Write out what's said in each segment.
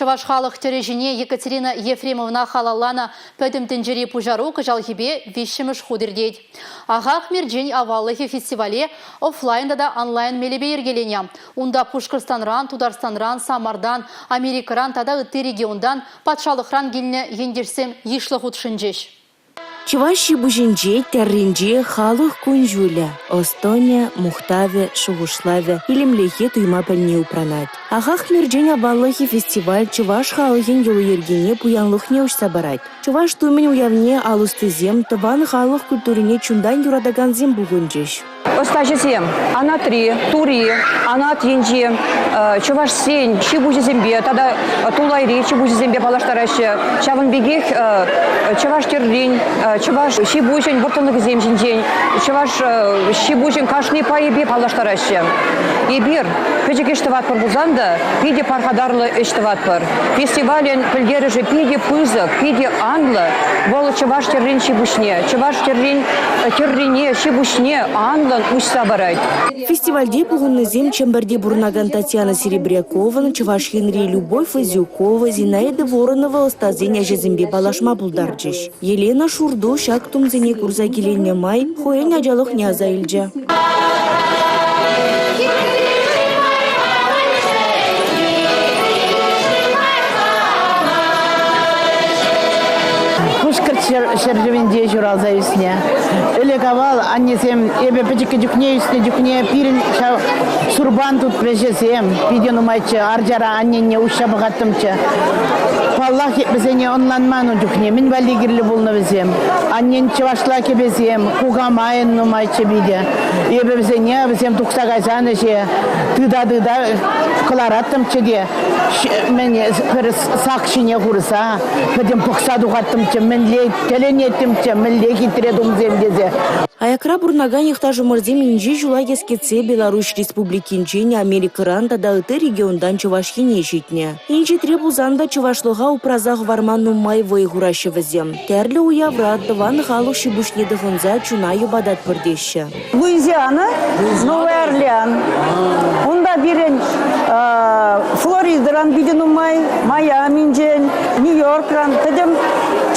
Чӑваш халӑх тӗрӗҫине Екатерина Ефремовна халалланӑ Пӗтӗм тӗнчери пуҫару кӑҫалхипе виҫҫӗмӗш хут иртет. Ахах Мерчен аваллӑхӗ фестивале офлайн тата онлайн мелӗпе йӗркеленӗ. Унта Пушкӑртстанран, Тутарстанран, Самартан, Америкӑран тата ытти регионтан, патшалӑхран килнӗ ентешсем йышлӑ хутшӑнчӗҫ. Чӑваш ҫи-пуҫӗнче, тӗрринче халӑх кун-ҫулӗ, ӑс-тӑнӗ, мухтавӗ, шухӑшлавӗ, илемлӗхе туйма пӗлни упранать. Ахах Мерчен аваллӑхӗ фестиваль чӑваш халӑхӗн йӑли-йӗркине, пуянлӑхне уҫса парать. Чӑваш тумӗн уявне ал ӑстисем, тӑван халӑх культурине чунтан юратакансем пухӑнчӗҫ. Ӑстаҫӑсем анатри, тури, анат енчи чӑвашсен ҫи-пуҫӗсемпе тата тулайри ҫи-пуҫӗсемпе паллаштараҫҫӗ. Ҫавӑн пекех чӑваш тӗррин, чӑваш ҫи-пуҫӗн вӑрттӑнлӑхӗсем ҫинчен, чӑваш ҫи-пуҫӗн кашни пайӗпе паллаштараҫҫӗ. Эпир пӗчӗк ӗҫ тӑватпӑр пулсан та питӗ пархатарлӑ ӗҫ тӑватпӑр. Фестивалӗн пӗлтерӗшӗ питӗ пысӑк, питӗ анлӑ. Вӑл чӑваш тӗррин ҫи-пуҫне, чӑваш тӗррин тӗррине, ҫи-пуҫне анлӑн уҫса парать. Фестивальте пухӑннисем Чӗмпӗрте пурӑнакан Татьяна Серебрякован, Чӑваш Енри Любовь Вазюкова, Зинаида Воронова ӑстасен ӗҫӗсемпе паллашма пултарчӗҫ. Елена Шурту ҫак тумсене курса киленнӗ май хӑйӗн ачалӑхне аса илчӗ. Пушкӑрт ҫӗршывӗнче ҫуралса ӳснӗ. Ӗлӗк-авал аннесем эпӗ пӗчӗккӗ чухне ӳснӗ чухне пирӗн ҫав сурпан тутпӗҫӗсем питӗ нумайччӗ. Арчара аннене уҫса пӑхаттӑмччӗ. Паллах, вӗсене ӑнланман ун чухне. Мӗн валли кирлӗ пулнӑ вӗсем? Аннен чӑвашла кӗпесем, кукамайӑн нумайччӗ питӗ. Эпӗ вӗсене, вӗсем тухса кайсан ӗҫе тыта-тыта кӑлараттӑмччӗ те мӗн пӗр сак ҫине хурса пӗтӗм пӑхса тухаттӑмччӗ, мӗнле тӗлӗнеттӗмччӗ, мӗнле хитре тумсем тесе. Аякра пурӑнакан йӑхташӑмӑрсем инҫе ҫула кӗскетсе Беларуҫ Республикинчен, Америкӑран тата ытти регионтан Чӑваш Ене ҫитнӗ. Инҫетре пулсан та чӑвашлӑха упраса хӑварма нумай вӑй хураҫҫӗ вӗсем. Тӗрлӗ уявра тӑван халӑх ҫи-пуҫне тӑхӑнса чуна йӑпататпӑр теҫҫӗ. Луизиана, Новый Орлеан. Унта пирӗн Флоридӑран питӗ нумай, Майаминчен, Нью-Йоркран пӗтӗм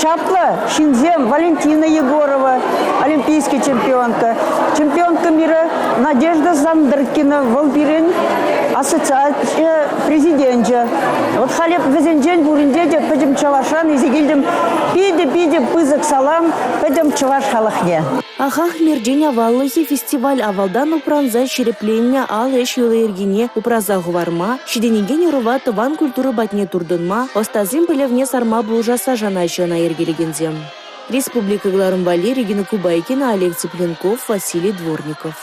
чаплӑ ҫынсем Валентина Егорова, олимпийский чемпионка, чемпионка мира Надежда Сандркина, вӑл пирӗн ассоциаци президенчӗ. Вот халӗ вӗсенчен пуринче те пӗтӗм чӑвашран илсе килтӗм питӗ-питӗ пысӑк салам пӗтӗм чӑваш халӑхне. Ахах Мерчен аваллӑхӗ фестиваль авалтан упранса ҫирӗпленнӗ ал ӗҫ йӑли-йӗркине упраса хӑварма, ҫитӗнекен ӑрӑва тӑван культура патне туртӑнма, ӑстасен пӗлӗвне сарма пулӑшасса шанаҫҫӗ ӑна йӗркелекенсем. Республика кӑларӑм валли Регина Кубайкина, Олег Цыпленков, Василий Дворников.